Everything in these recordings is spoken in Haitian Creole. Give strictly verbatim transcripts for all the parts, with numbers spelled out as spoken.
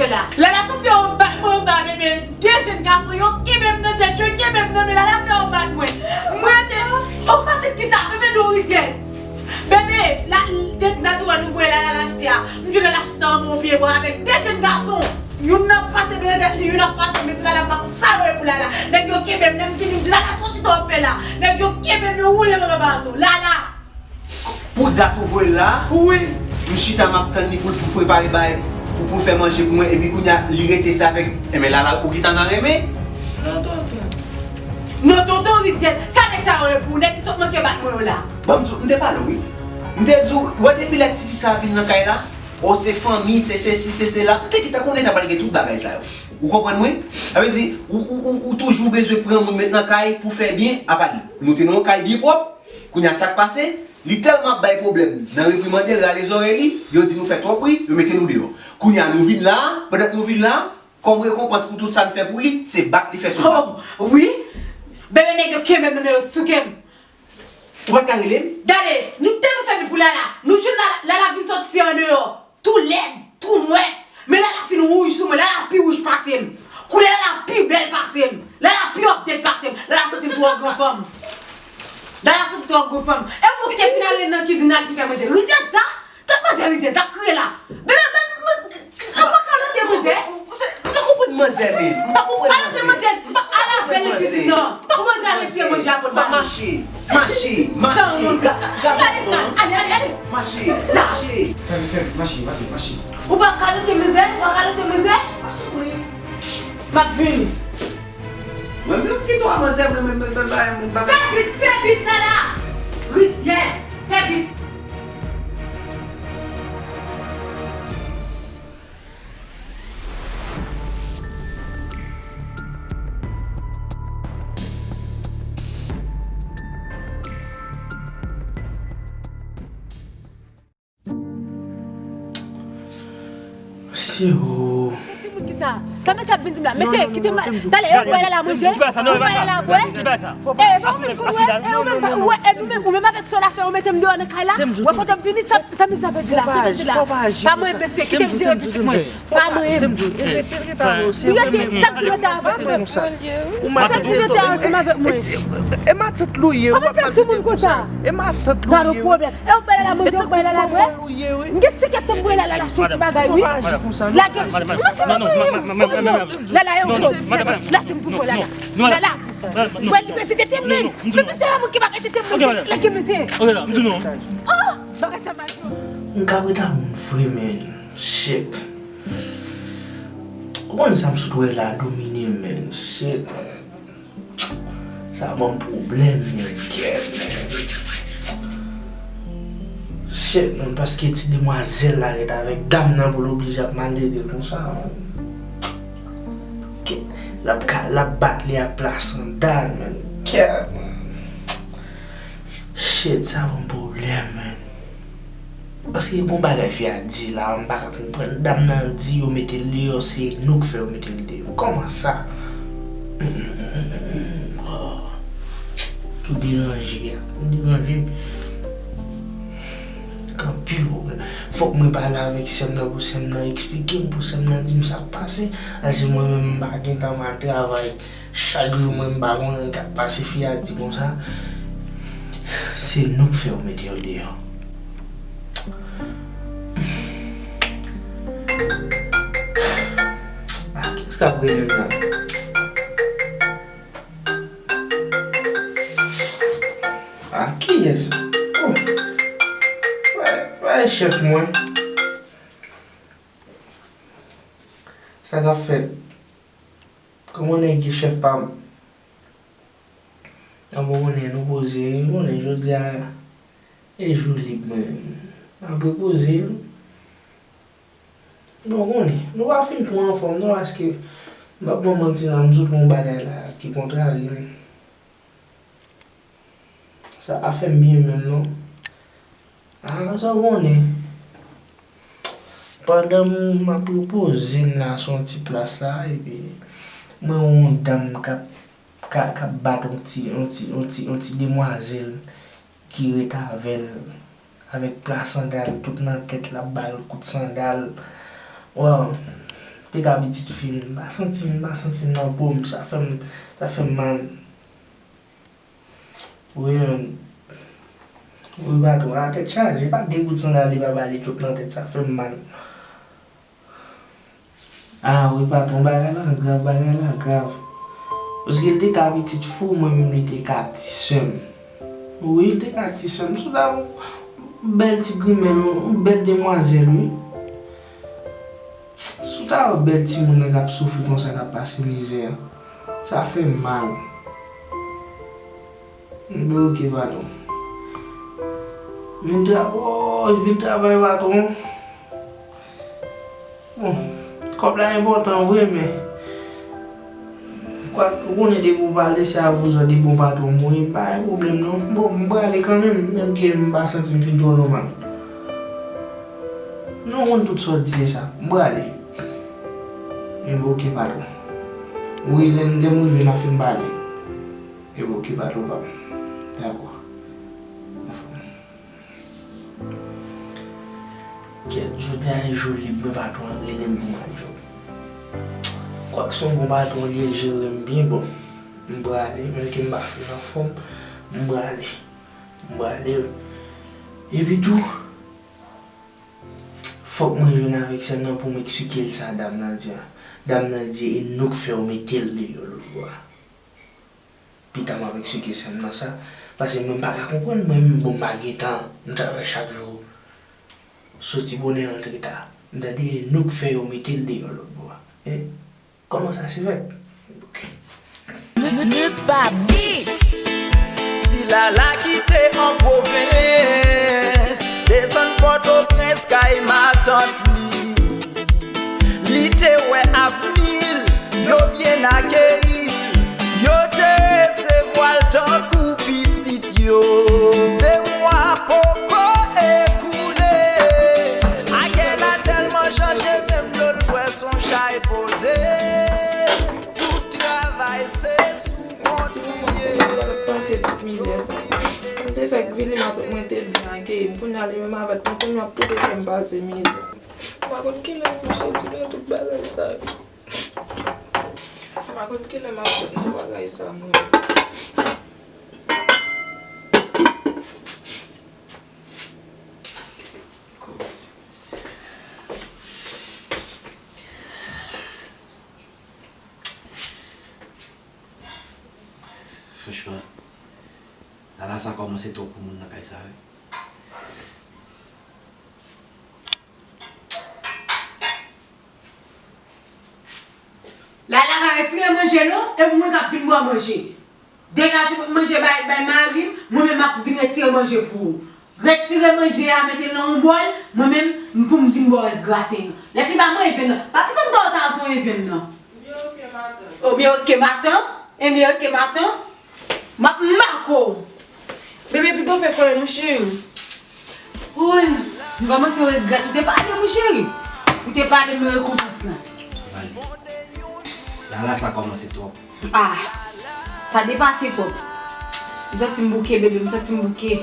fè la? Lala sot fè yo bat mwen anba, bebe. De jèn gason, yo kenbe m nan tèt, yo kenbe m nan men, Lala fè yo bat mwen. Mwen te, ou pa tèt ki sa, bebe, nou rizyèz. Bebe, la, de natirèl nou voye Lala al achte a. M jwenn Lala chita anba yon pye bwa avèk de jèn gason. Youn nan pase m nan tèt li, youn ap pase m, mesye, Lala m pa konn sa yo ye pou Lala. Nèg yo kenbe m, lè m vini, m di, "Lala, sa w chita w ap fè la?" Nèg yo kenbe m, yo woule m anba bato. Lala! Pou dat ou voye l la? Wi. M chita, m ap tann li pou l, pou l prepare bagay, pou, pou l fè manje pou mwen, epi kounye a, li rete sa avèk, enben, Lala, ou gentan nan renmen? Non, tonton. Non, tonton, rizyèz, sa nèg sa yo ye pou ou, nèg ki sot manke bat mwen yo la? Bon, m di w, m te pale w, wi. M te di w, wè depi lè tifi sa vin nan kay la, o se fanmi, se sesi, se sela, m te gentan konnen ta pral gen tout bagay sa yo. Ou konprann mwen? Sa vle di, ou, ou, ou, ou toujou bezwen pran moun met nan kay pou fè byen, apa li. Nou te nan yon kay byen pwòp, kounye a sa k pase, li tèlman ap bay pwoblèm, nan reprimande l, rale zòrèy li, yo di nou fè twòp bri, yo mete nou deyò. Kounye a nou vin la, pandan k nou vin la, kòm rekonpans pou tout sa n fè pou li, se bat li fè sou nou. Oh, wi! Bebe nèg yo kenbe m nan men yo souke m. Ou pa t ka rele m? Gade, nou tèlman fè byen pou Lala. Nou jwenn Lala, Lala vin sòti se andeyò. Tou lèd, tou nwè. Men Lala fin wouj sou mwen, Lala pi wouj pase m. Koulè Lala pi bèl pase m. Lala pi update pase m. Lala santi l twò gran fanm. Lala santi l twò gran fanm. E moun ki te fin ale nan kizin nan ki fè manje. Rizyèz sa? Tèt manzè rizyèz ap kriye la. Bebe, ban mwen, mwen ka note manzè. M pa konprann manzè, men. M pa konprann manzè. Ka note manzè. M pa konprann manzè. Pou manzè al retire manje a pot ba nou. Mache, mache, mache. San wont. Gade, gade, gade. Ale, ale, ale. Mache, mache. Fè vit, fè vit, mache, mache, mache. Ou pa ka note manzè? Ou pa ka note manzè? Mache, wi. M ap vini. Mwen menm ki dwa manzè, mwen menm, mwen, mwen, mwen, mwen, mwen. Fè vit, fè vit, Lala! Rizyèz, fè vit! Mesye, o. Sa mesye ap vin di m la? Mesye, kite m. Talè, e ou bay Lala manje? Ou bay Lala bwè? E, pa ou menm konn wè? E ou menm, ou wè, e nou menm, ou menm avèk sa w la fè, ou mete m deyò nan kay la? Wè kote m vini, sa, sa mesye ap di la? Sa mesye ap di la? Pa mwen, mesye, kite m jere pitit mwen. Pa mwen. Li rete, sa k di rete avèk mwen? Sa k di rete ansanm avèk mwen? E matant Lou ye, ou pa pale de konsa. E matant Lou ye. Gade yon pwoblèm. E ou bay Lala manje, ou bay Lala bwè? M gen senkant tan m voye Lala al achte yon ti bagay, wi. Lage m. Lala, e ou, Lala, lage m pou bwè, Lala. Lala. Wè li peze tete men. Men mesye la moun ki pa ka tete men. Lage mesye. Oh, bagay sa mal. M ka reta moun vre, men. Shit. Ou konn sa m sot wè la domine m, men. Shit, man. Sa ban m pwoblèm, men. Kèt, men. Shit, man, paske ti demwazèl la ret avèk dam nan pou l oblije ap maltrete l konsa, man. Kèt, l ap ka, l ap bat li ak pla sandal, man. Kèt, man. Shit, sa ban m pwoblèm, man. Paske gon bagay fi a di la, m pa ka konprann. Dam nan di yo mete l deyò, se nou k fè yo mete l deyò. Kòman sa? Tou deranje, tou deranje. Gen anpil pwoblèm. Fòk mwen pale avèk sè m nan pou sè m nan eksplike m, pou sè m nan di m sa k pase. Paske mwen menm m pa gen tan m al travay. Chak jou mwen m pa konnen k ap pase, fi a di konsa, se nou k fè yo mete yo deyò. A kiyès k ap rele m la? A kiyès? Oh. Wè, wè chèf mwen. Sa k ap fèt? Kòman nèg ki chèf pa m? An bon, konnen nou poze, konnen jodi a e jou lib mwen. N ap repoze. Bon, konnen, nou pa fin twò anfòm non, paske m p ap ba w manti non, m sot wè yon bagay la ki kontrarye m. Sa pa fè m byen menm non. A, sa w konnen. Pandan m, m ap repoze m la sou yon ti plas la, epi mwen wè yon dam k ap, k ap, k ap bat yon ti, yon ti, yon ti, yon ti demwazèl ki ret avè l, avèk pla sandal tout nan tèt, l ap ba l kout sandal. Waw. Te ka pitit fi m, m pa santi m, m pa santi m nan po m, sa fè m, sa fè m mal. Wi, wi, patwon, a tèt chaje, pa de gout sandal li pa ba li tout nan tèt, sa fè m mal. A wi, patwon, bagay la grav, bagay la grav. Paske l te ka pitit fi w, mwen menm li te ka ti sè m. Wi, l te ka ti sè m. Si w ta wè yon bèl ti grimèl, yon bèl demwazèl, wi. Si w ta wè bèl timoun nan k ap soufri konsa, k ap pase mizè, sa fè m mal. Mwen oke, patwon. Vin tra-, oh, vin travay, patwon. Bon, kòb la enpòtan vre, men kwak, ou konnen depi w pale, se avèk zòt depi w patwon mouri, m pa gen pwoblèm non. Bon, m prale kanmenm, menm ke m pa santi m fin twò nòmal. Non, ou konn tout sa w di se sa. M prale. Ebyen, oke, patwon. Wi, lè, lè m rive, n a fin pale. Ebyen, oke, patwon pa m. Dakò. Anfòm. Kèt, jodi a e jou lib mwen, patwon an rele m pou m al djòb. Kwak se yon bon patwon li ye, l jere m byen, bon. M prale, menm ke m pa fin anfòm, m prale. M prale. Epi tou, fòk mwen jwenn avèk sè m nan pou m eksplike l sa dam nan di a. Dam nan di e nou k fè yo mete l deyò lòt bò a. Pita m ap eksplike sè m nan sa, paske mwen m pa ka konprann, mwen menm, bon, m pa gen tan, m travay chak jou, soti bonè, rantre ta. M tande e nou k fè yo mete l deyò lòt bò a. E kòman sa se fèt? Ok. Nip pa beat. Ti Lala ki te an pwovens, desann Pòtoprens kay matant li. Li te wè avni l, yo byen akeyi l, yo te resevwa l tankou pitit yo. De mwa poko ekoule, Akèla tèlman chanje, menm dlo l bwè s on chay poze. Tout travay se sou kont li ye. Pase tout mizè sa. M te fèk vini, matant mwen te byen akeyi m. Kounye a li menm avèk tonton l, m ap plede fè m pase mizè. M pa konn kilè m kouche tou nan tout bagay sa yo. M pa konn kilè m ap sot nan bagay sa mwen. Franchman, Lala sa kòmanse twòp pou moun nan kay sa, wi. Lala pa retire manje non, e mwen k ap vin ba w manje. Degaje w manje bay, bay mari m, mwen menm m ap vin retire manje pou ou. Retire manje a, mete l nan yon bòl, mwen menm, m pou m vin ba w rès graten an. Lè fini ba mwen, e vin nan. Pa m tann ba w ta zon e vin nan. Ebyen, oke, matant. Ebyen, oke, matant. M ap make w. Bebe, pito fè kòlè, mon cheri. Woy, m kòmanse regrèt. Ou te pale, mon cheri. Ou te pale, men rekonpans lan. Lala, sa kòmanse twòp. Ah, sa depase twòp. M santi m bouke, bebe, m santi m bouke.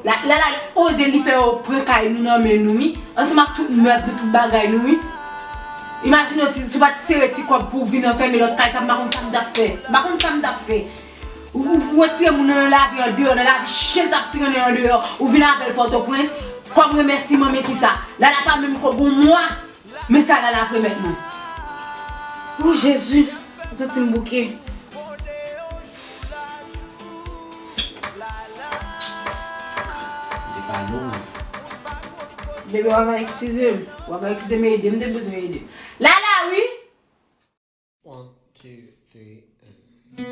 La, Lala oze li fè yo pran kay nou nan men nou, wi. Ansanm ak tout mèb nou, tout bagay nou, wi. Imajine w si, si w pa t sere ti kòb pou w vin anfème lòt kay sa, m pa konn sa m t ap fè. M pa konn sa m t ap fè. Ou, ou, ou retire moun nan lavi andeyò, nan lavi chen l t ap trennen andeyò, ou vin avè l Pòtoprens, kòm remèsiman, men kisa? Lala pa menm ko gon mwa, men sa Lala ap remèt mwen. O Jezi, m santi m bouke. Te pale w. Bebe, w ava eskize m. W ava eskize m, ede m, m te bezwen ede. Lala, wi! One, two, three, and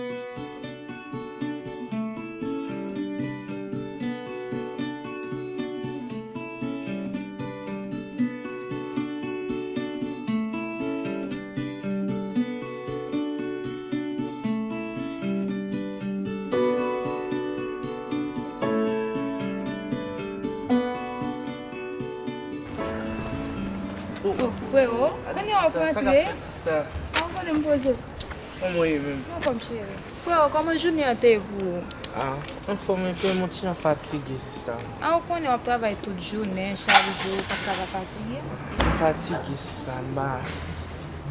Oh, frero, kounye a w ap rantre? Sa k ap fèt, sista? A, ou konnen m poze. Kòman w ye menm? Anfòm, cheri. Frero, kòman jounen an te ye pou ou? A, anfòm enpe, m on ti jan fatige, sista. A, ou konnen w ap travay tout jounen, chak jou, ou pa t ka pa fatige? M fatige, sista, m pa,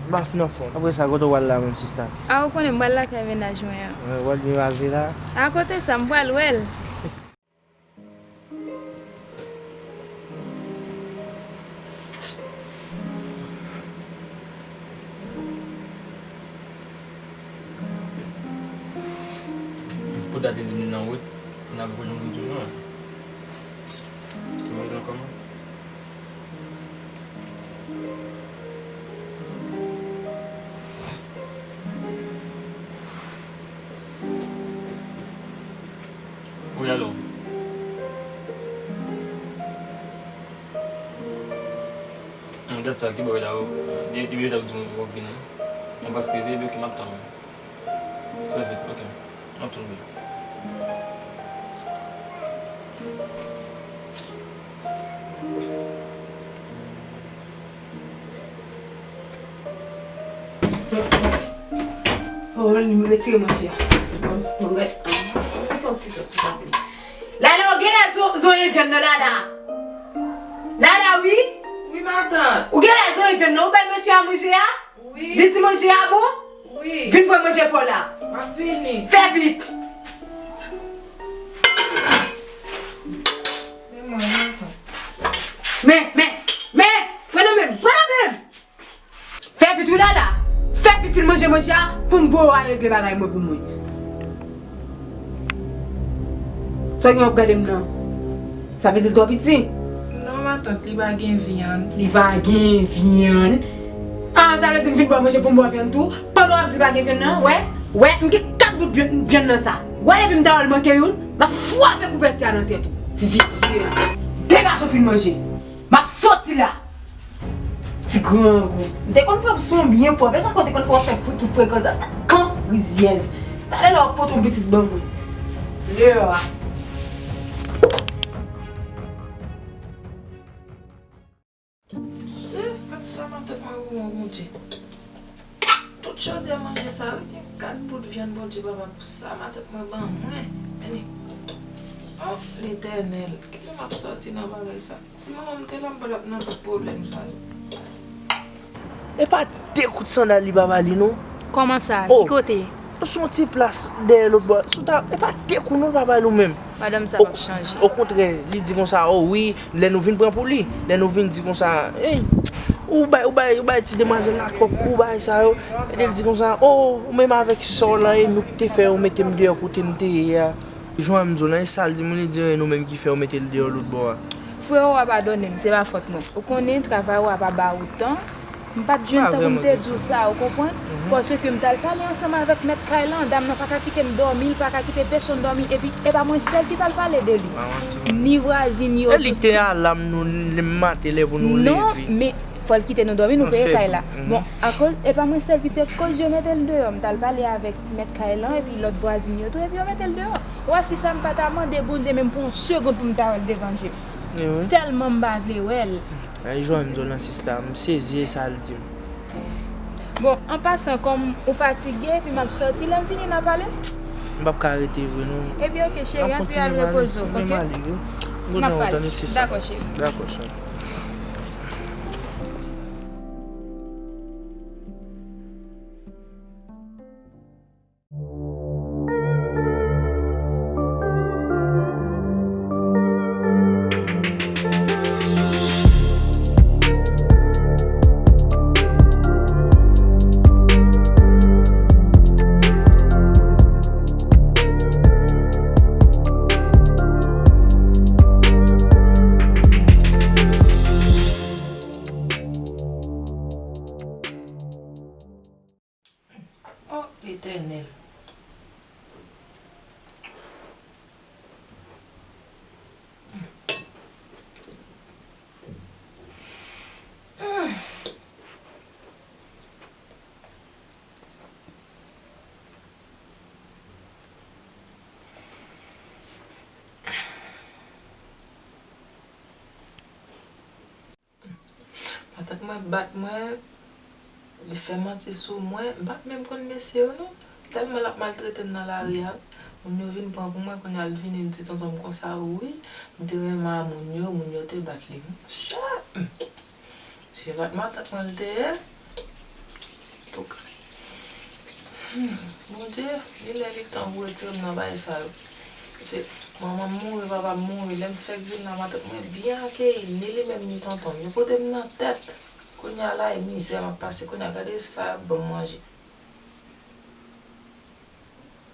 M pa fin anfòm. Apre sa, kote w pral la menm, sista? A, ou konnen m pral lakay mennaj mwen an. Wè, w pral vin vaze la? A, kote sa, m pral wè l. Pou dat li di m nan wout, n ap voye yon moun toujou, an. Se mwen ki nan kòman? Wi, alo. Hmm, dat sa, ki bò w ye la, o? Depi, depi lè w di m w ap vini. Mwen prèske rive, epi oke, m ap tann ou. Fè vit, oke. M ap tann ou. Oh, li retire manje a. Bon, bon, mwen mete yon ti sòs sou sa pou li. Lala, ou genlè zo-, zonye vyann nan, Lala. Lala, wi. Wi, matant. Ou genlè zonye vyann nan, ou bay mesye a manje a? Wi. Li di manje a bon? Wi. Vin pran manje pa w la. M ap vini. Fè vit. Men mwen, matant. Men, men, men, pran nan men m, pran nan men m. Fè vit wi Lala. Fè vit fin manje manje a pou m voye w al regle bagay mwen pou mwen. Sa w gen w ap gade m nan? Sa vle di l twò piti? Non, matant, li pa gen vyann. Li pa gen vyann? Ah, sa vle di m vin ba w manje pou m ba w vyann tou? Pandan w ap di pa gen vyann nan, wè? Wè, m gen kat bout vyann, vyann nan sa. Wè, depi m ta wè l manke youn, m ap frape kouvèti a nan tèt ou. Ti visye. Degaje w fin manje. M ap soti la. Ti grangou. M te konn pran swen byen pwòp. E sa k w te konn fè w ap fè fri tout frekan sa? Kan rizyèz. Talè la w ap pote yon pitit ban mwen. Deyò a. Se, gad sa matant mwen goumen, Bondye. Tout jodi a manje sa, wi, gen kat bout vyann, Bondye papa, pou sa matant mwen ban mwen. Men, oh, Letènèl, kijan m ap sòti nan bagay sa? Si manman m te la, m pa t ap nan tout pwoblèm sa yo. E pa de kout sandal li pa ba li, non. Kòman sa? Oh. Ki kote? Se yon ti plas dèyè lòt bò. Si w ta, e pa de kou, non, li pa ba li ou menm. Madanm sa p ap chanje. Okontrè, li di konsa, oh wi, lè nou vin pran pou li, lè nou vin di konsa, ey, ou bay, ou bay, ou bay ti demwazèl la twòp kou, bagay sa yo. Epi l di konsa, oh, ou menm avèk sè w lan, e nou k te fè yo mete m deyò kote m te ye a. Jan m di w lan, e sa l di m, li di, e nou menm ki fè yo mete l deyò lòt bò a. Freo, w a padone m, se pa fòt mwen. Ou konnen, travay ou a pa ba ou tan. M pa t jwenn tan pou m te di w sa, ou konprann? Paske m t al pale ansanm avèk mèt kay lan, dam nan pa ka kite m dòmi, li pa ka kite pèsonn dòmi, epi e pa mwen sèl ki t al pale de li. Ni vwazin yo, tout. E li k te alam nou, lè m maten, lè pou nou leve. Non, men fò l kite nou dòmi, nou peye kay la. Bon, akoz, e pa mwen sèl ki te koz yo mete l deyò, m t al pale avèk mèt kay lan, epi lòt vwazin yo tou, epi yo mete l deyò. Ou wè fi sa, m pa ta mande Bondye menm pou yon segonn pou m ta wè l devan je m. Tèlman m pa vle wè l. Ay, jwenn m di w lan sista, m sezi e sa l di m. Bon, an pasan, kòm ou fatige, epi m ap sòti, lè m fini, n a pale? M p ap ka rete vre, non. Ebyen, oke, cheri, antre al repoze w, oke? M ap pale. Dakò, cheri. Dakò, cheri. Oh, Letènèl. Matant mwen bat mwen, li fè manti sou mwen, m pa t menm konn mesye yo non. Tèlman l ap maltrete m nan lari a, moun yo vin pran pou mwen, kounye a l vini, l di tonton m konsa, wi, m te renmen a moun yo, moun yo te bat li. Monchè! Se pa t matant mwen l te ye. Bondye, li lè li tan pou retire m nan bagay sa yo. Se manman m mouri, papa m mouri, lè m fèk vin la, matant mwen byen akeyi, ni li menm ni tonton m. Yo pote m nan tèt. Kounye a la, e mizè m ap pase. Kounye a, gade sa y ap ban m manje.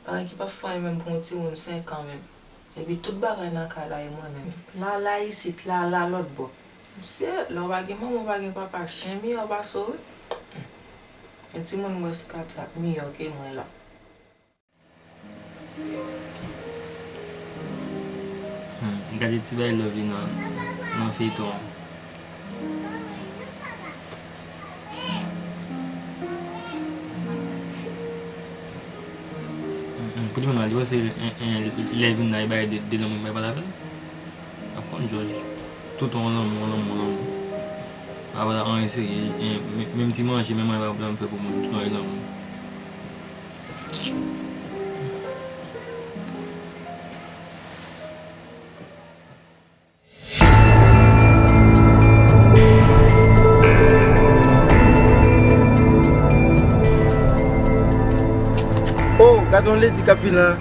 Bagay ki p ap fè anyen menm pou yon timoun senk an menm. Epi tout bagay nan kay la e mwen menm. Lala isit, lala lòt bò. Mesye, lè w pa gen manman, w pa gen papa, chen miyò pase w wi. Yon timoun mwen se pa t ap miyò ke mwen la. Hmm, gade ti bagay love li nan, nan feyton an. Hmm, hmm, pou li menm la, li panse, eh, eh, lè vin la, li bay de, de lanmou, bay pa lapenn. Ap konn jòj. Toutan w lanmou, w lanmou, w lanmou. Apa la anyen serye, eh, men, menm ti manje, menm anyen pa pwoblèm fè pou moun, toutan w lanmou. Oh, gade yon lady k ap vin la.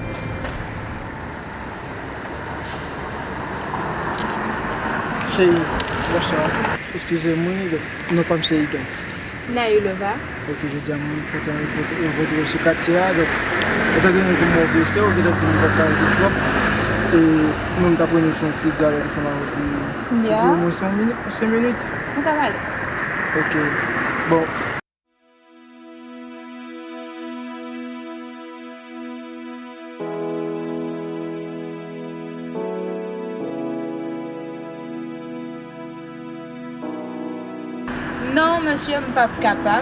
Cheri, bonswa. Eskize m wi, donk, non pa m se Higgins. Nailova. Ok, jodi a mwen kontan rankontre, rankontre w sou katye a, donk, etan done ke m wè w blese, ou gentan di m ou p ap ka rete twòp, e mwen m t ap renmen fè yon ti dyalòg ansanm avèk ou. Ya. Ou di omwen senk minit, senk minit? Ou ta pale. Ok. Bon. Non, mesye, m p ap kapab.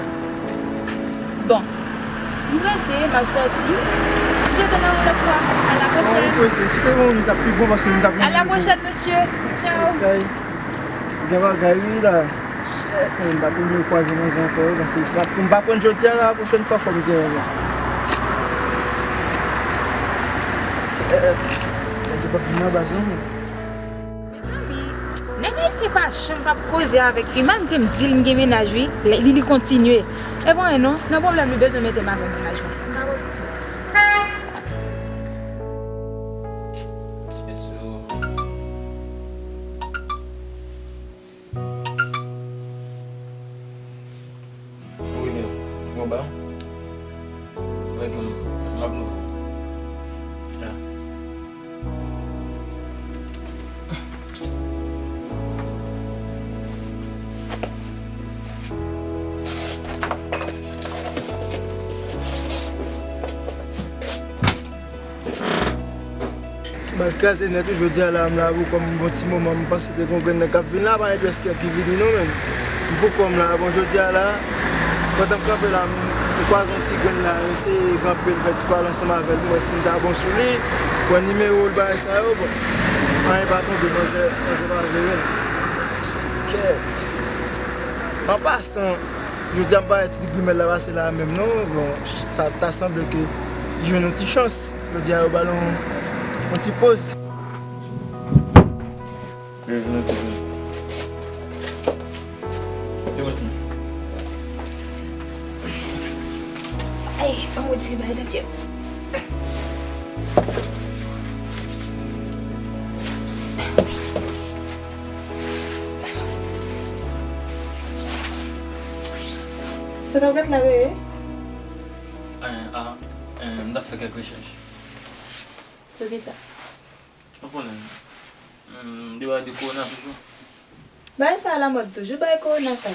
Bon, m prese, m ap sòti. M swete n wè yon lòt fwa. À la prochaine. Mwen prese. Si w te gen yon minit, t ap pi bon, paske m t ap... À la prochaine, mesye. Tchao. Ok. Gen bagay, wi, la. Shit, man, m pa t renmen kwaze manzè ankò, wi, paske fòk pou m pa pran jodi a, la pwochèn fwa, fò m genyen, wi. Shit. Nèg yo p ap vin nan baz, non, men. Mezanmi, nèg ayisyen pa janm p ap koze avèk fi, malgre m di l m gen mennaj, wi, li, li kontinye. E bon, non, nan pwoblèm li bezwen mete m avè mennaj mwen. Wi, men, bon, ba. Wè, gen, m ap nouvo. Ya. Baz kraze nèt wi, jodi a la, m la pou kòm bon ti moman, m panse te gon grenn nèg k ap vin la, pa gen pyès nèg ki vini non, men m pou kò m la, bon, jodi a la, pandan m kanpe la, m, m kwaze yon ti grenn la, m eseye kanpe l, fè ti pale ansanm avè l, pou m wè si m ta bon sou li, pran nimewo l, bagay sa yo, bon, anyen pa tonbe, manzè, manzè pa vle wè l. Kèt. An pasan, jodi a m pa wè ti grimèl la pase la menm non. Bon, sa ta sanble ke li jwenn yon ti chans. Jodi a yo ba l yon, yon ti poz. Yo jwenn yon ti poz. Yo jwenn. Ay, an modi bay nan pye. Sa t ap gate la, bebe? Anyen, a, anyen, m t ap fè kèk rechèch. Sou kisa? Ou konnen, hmm, deba de kowona toujou. Bagay sa alamòd toujou, bagay kowona sa.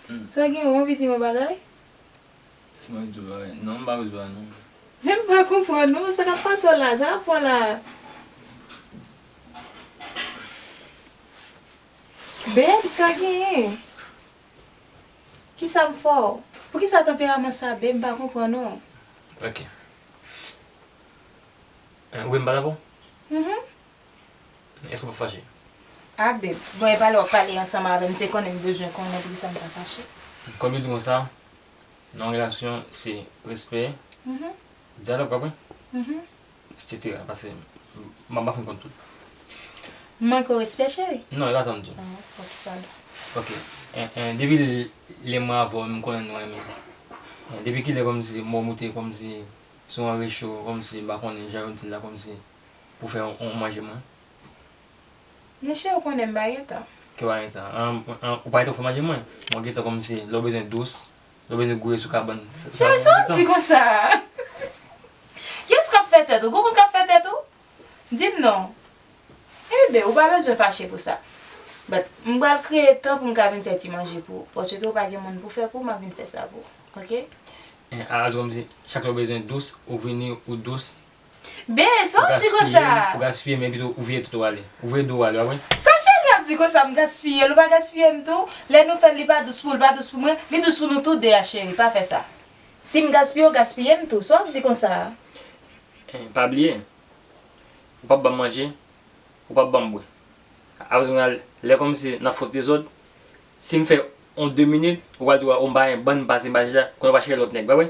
Hmm. Sa gen, ou anvi di m yon bagay? Si mwen di w bagay. Non, m pa bezwen bagay, non. Men m pa konprann, non. Sa k ap pase w la? Sa k ap fè w la? Beb, sa genyen? Kisa m fè w? Poukisa tanperaman sa, beb? M pa konprann, non. Ok. Eh, ou vle m pale avè w? Mhm. Èske w p ap fache? A, beb. Bon, e pale w ap pale ansanm avè m, se konnen m bezwen konnen poukisa m ta fache. Kòm yo di konsa, nan yon relasyon, se respè, mhm, dyalòg, w konprann? Mhm. Etsetera. Paske m, m ap fin konn tout. M manke w respè, cheri? Non, e pa sa m di w. Ah, ok, padon. Ok. En, en, depi lè mwen avè w, m konnen nou renmen. En, depi kilè kòmsi mwen moute kòmsi sou yon recho, kòmsi m pa konnen jan yo di l la, kòmsi pou fè yon, yon manje mwen? Monchè, ou konnen m pa gen tan. Ke w pa gen tan? An, an, ou pa gen tan fè manje mwen? Mwen gen tan kòmsi lè w bezwen dous, lè w bezwen gouye sou kabann. Cheri, sa w di konsa? Kiyès k ap fè tèt ou? Gon moun k ap fè tèt ou? Di m non. Enben, ou pa bezwen fache pou sa. But, m pral kreye tan pou m ka vin fè ti manje pou ou. Paske ou pa gen moun pou fè pou ou, m ap vin fè sa pou ou. Oke? En, a, kòmsi, chak lè w bezwen dous, ou vini, ou dous. Ben, sa w di konsa? Ou gaspiye, men pito ou vire tèt ou ale. Ou vire do w ale, w ap wè. Sa cheri ap di konsa, m gaspiye l, ou pa gaspiye m tou? Lè nou fè l, li pa dous pou ou, li pa dous pou mwen, li dous pou nou tou de a, cheri, pa fè sa. Si m gaspiye w, gaspiye m tou, sa w ap di konsa a? En, pa bliye, ou p ap ban m manje, ou p ap ban m bwè. Apre sa, lè kòmsi n ap fè yon ti dezòd, si m fè yon de minit, ou pral di, "O, m pa gen bann, m pase, m pa chita," kounye a w pral chèche lòt nèg, pa vre?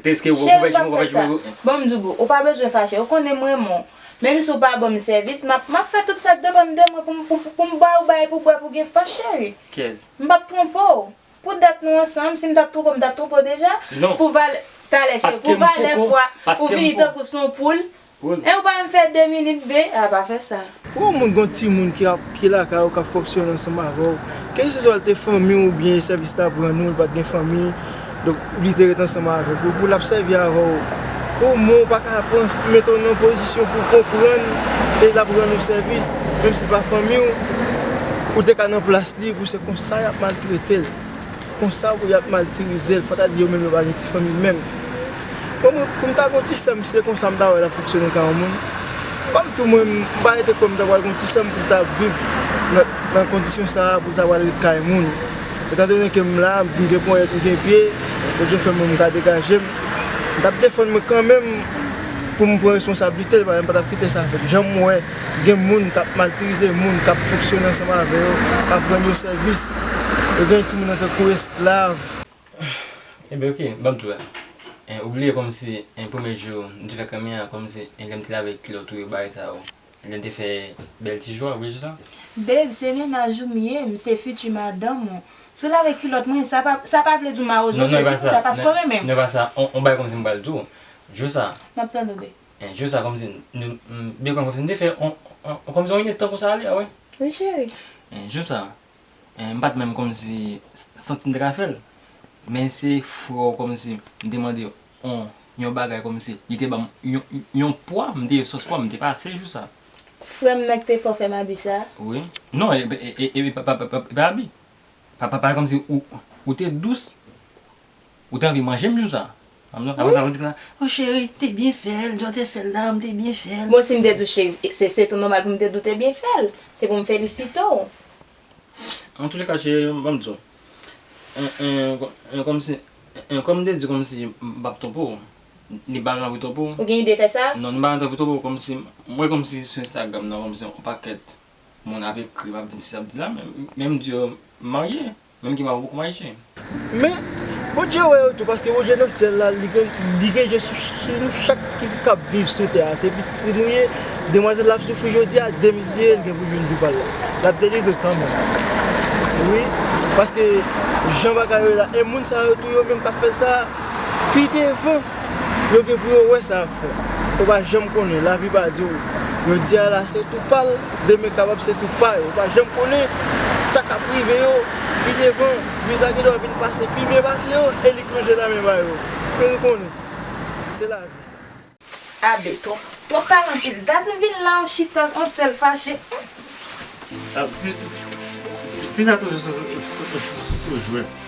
Te riske ou, ou fè jim, ou fè jim. Bon, m di w, ou pa bezwen fache, ou konnen m renmen w. Menm si w pa ban m sèvis, m ap, m ap fè tout sa k depann de mwen pou m, pou, pou, pou m ba ou bagay pou bwè, pou gen fòs, cheri. Kiyès? M p ap twonpe w. Pou dat nou ansanm, si m t ap twonpe w, m t ap twonpe w deja. Non. Pou valè, talè, cheri, pou valè fwa, ou vini tankou se yon poul. E ou pa menm fè de minit, be, a pa fè sa. Pou yon moun, gon timoun ki ap, ki lakay ou, k ap fonksyone ansanm avè w, ke se swa l te fanmi w oubyen sèvis l t ap rann ou, l pa t gen fanmi, donk li te ret ansanm avèk ou, pou l ap sèvi avè w. Kòman w pa ka pran, mete w nan pozisyon pou w konprann e l ap rann ou sèvis, menm si l pa fanmi w, ou te ka nan plas li, pou se konsa y ap maltrete l. Konsa pou y ap matirize l, fò ta di yo menm yo pa gen ti fanmi menm. Bon, mwen, pou m ta gon ti sè m, se konsa m ta wè l ap fonksyone kay yon moun. Kòm tou mwen, m pa rete kwè m ta pral gon ti sè m pou l ta viv nan, nan kondisyon sa a, pou l ta pral ret kay moun. Etandone ke m la, m gen ponyèt, m gen pye, Bondye fè mwen m ka degaje m, m t ap defann mwen kanmenm pou m pran responsablite l, m pa t ap kite sa fèt. Jan m wè gen moun k ap matirize moun, k ap fonksyone ansanm avè yo, k ap rann yo sèvis. Yo gen timoun an tankou esklav. Enben, oke, ban m di w la. En, ou bliye kòmsi, en, premye jou, m te fè kanmenm an, kòmsi, en, lè m te lave kilòt ou yo, bagay sa yo. Lè m te fè bèl ti jou a, ou bliye jou sa? Babe, se mennaj ou m ye, m se fiti madanm ou. Si w lave kilòt mwen, sa pa, sa pa vle di w mawozo, se konsa, paske w renmen m. Non, non, e pa sa. On, on bagay kòmsi m pral di w. Jou sa. M ap tande w, babe. En, jou sa kòmsi, nou, m, byen kòmsi m te fè on, on, on, kòmsi on inèdtan konsa ale, a wi. Wi, cheri. En, jou sa, en, m pa t menm kòmsi s-, santi m te ka fè l. Men se frè w kòmsi m te mande on, yon bagay kòmsi li te ban m yon, yon pwa, m te sòs pwa, m te pase jou sa. Frè m nan ki te fè w fè m abi sa? Wi. Non, e, e, e, e, e pa, pa, pa, pa, e pa abi. Pa, pa, pa kòmsi ou, ou te dous. Ou te anvi manje m jou sa. Apre sa, ou di konsa, "O cheri, m te byen fè l, jan w te fè l la, m te byen fè l." Bon, si m te dous, cheri, se, se tou nòmal pou m te di w te byen fè l. Se pou m felisite w. Antouleka, cheri, ban m di w. En, en, en, kòmsi, en, kòm m te di w kòmsi m p ap twonpe w. Ni pa anvi twonpe w. Ou gen ide fè sa? Non, ni pa anvi twonpe w, kòmsi, m wè kòmsi sou Instagram nan, kòmsi yon pakèt moun ap ekri m, ap di m si, ap di la, men, men m di yo, m marye, menm ke m ap poko marye. Men, Bondye wè yo tou, paske Bondye nan syèl la, li gen, li gen je sou, sou nou chak ki, k ap viv sou tè a. Se pitit li nou ye, demwazèl la ap soufri jodi a, demen li gen pou jwenn jou pa l la. L ap delivre kanmenm. Wi, paske jan bagay yo ye la, e moun sa yo tou yo menm k ap fè sa, pi devan, yo gen pou yo wè sa y ap fè. Ou pa janm konnen, lavi pa di w. Jodi a la, se tou pa l, demen kapab se tou pa yo. Ou pa janm konnen sa k ap rive yo pi devan. Ti pitit la gen dwa vin pase pi byen pase yo, e li plonje nan men pa yo. Men nou konnen, se lavi. Abe, twòp, twòp pale anpil. Dat nou vin la, on chita, on sèl fache. Ah, ti, ti, ti, ti sa toujou sou, sou, sou, sou, sou jwèt.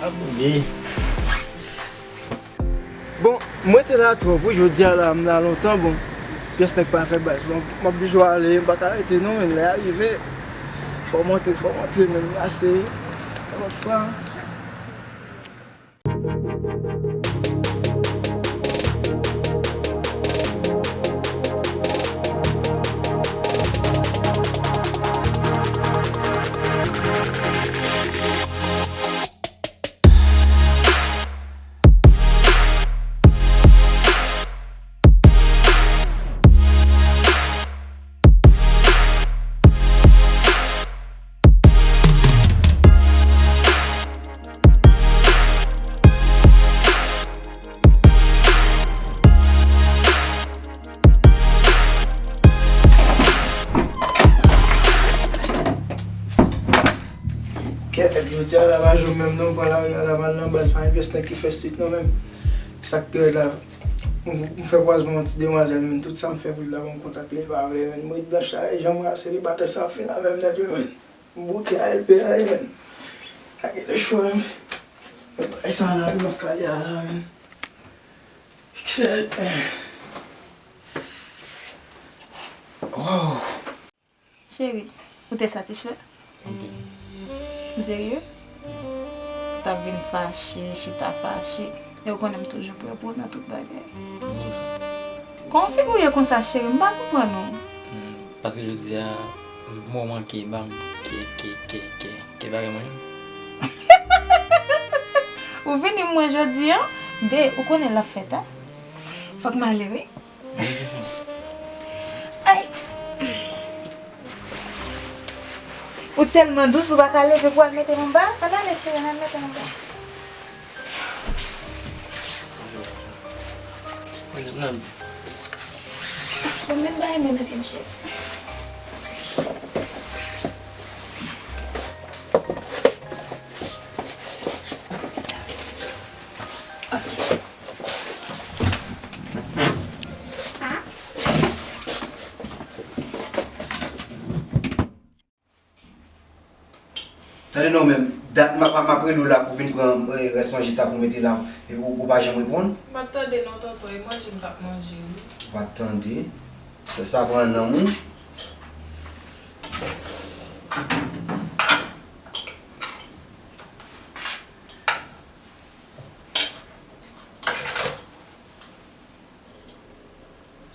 Ah, bebe. Bon, mwen te la twòp, wi, jodi a la, m la lontan, bon, pyès nèg pa fè baz. Bon, m ap toujou ale, m pa ka rete non, men lè a rive, fò m antre, fò m antre, men m lase, yon lòt fwa. Jodi a la pa jou menm non, pran lari a la, m al nan baz, pa gen pyès nèg ki fè swit non menm. Sa k pi rèd la, m, m fè kwazman yon ti demwazèl, men tout sa m fè pou li la, ban m kontak li, li pa vle, men m ret blanch la, e jan m wè a, selibatè sa ap fin avè m nèt wi, men. M bouke a, L P a, e, men. Pa gen lechwa, men. Bay sa la, pi mas kalye a la, men. Kèt, men. Wow. Cheri, ou te satisfè? Anpil. Ou serye? Ou t ap vin fache, chita fache. E ou konnen m toujou prè pou ou nan tout bagay. M konn sa. Kòman w figi w ye konsa, cheri? M pa konprann ou. Hmm, paske jodi a, m, m manke ba m ke, ke, ke, ke, ke bagay mwen menm. Ou vini mwen jodi a? Be, ou konnen l ap fèt, a? Fòk m ale, wi. Ay! Ou tèlman dous, ou pa ka leve pou al mete l anba? Ann ale, cheri, ann al mete l anba. Bon, men bay men nan pye m, cheri. Tande non, men dat m ap, m ap rele w la pou vin pran, eh, rès manje sa pou mete la, epi ou, ou pa janm reponn? M pa t tande non, tonton, e manje m t ap manje, wi. Ou pa t tande? Sa, sa pran nanm ou?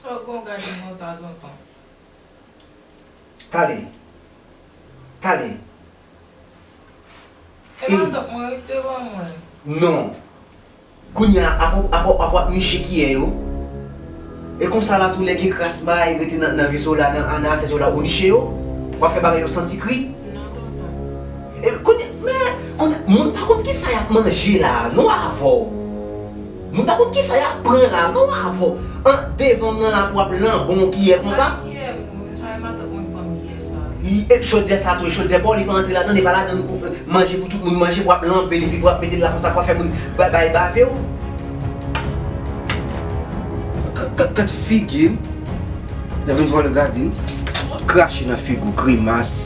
Sa w gon gade konsa, tonton? Tale. Tale. E matant mwen rete ban mwen. Non. Kounye a, apa, apa, apa w ap niche kiyè yo? E konsa la tou lè gen kras bagay rete nan, nan veso la, nan, nan asyèt yo la, ou niche yo? W ap fè bagay yo santi kri? Non, tonton. E kounye, men, kounye, moun pa konn kisa y ap manje la, non avè w. Moun pa konn kisa y ap pran la, non avè w. An devan m nan la pou w ap lanbon kiyè konsa. Sa kiyè m, sa e matant mwen k ban m kiyè sa. Li, e chodyè sa tou, e chodyè pa w li pa antre ladan, li pa ladan pou fè manje pou tout moun manje, pou w ap lanbe li, epi pou w ap mete l la konsa, pou w ap fè moun ba-, bay bave w. Gad, gad, gad figi m. Lè vin vòlè gade m, m ap krache nan figi w, grimas.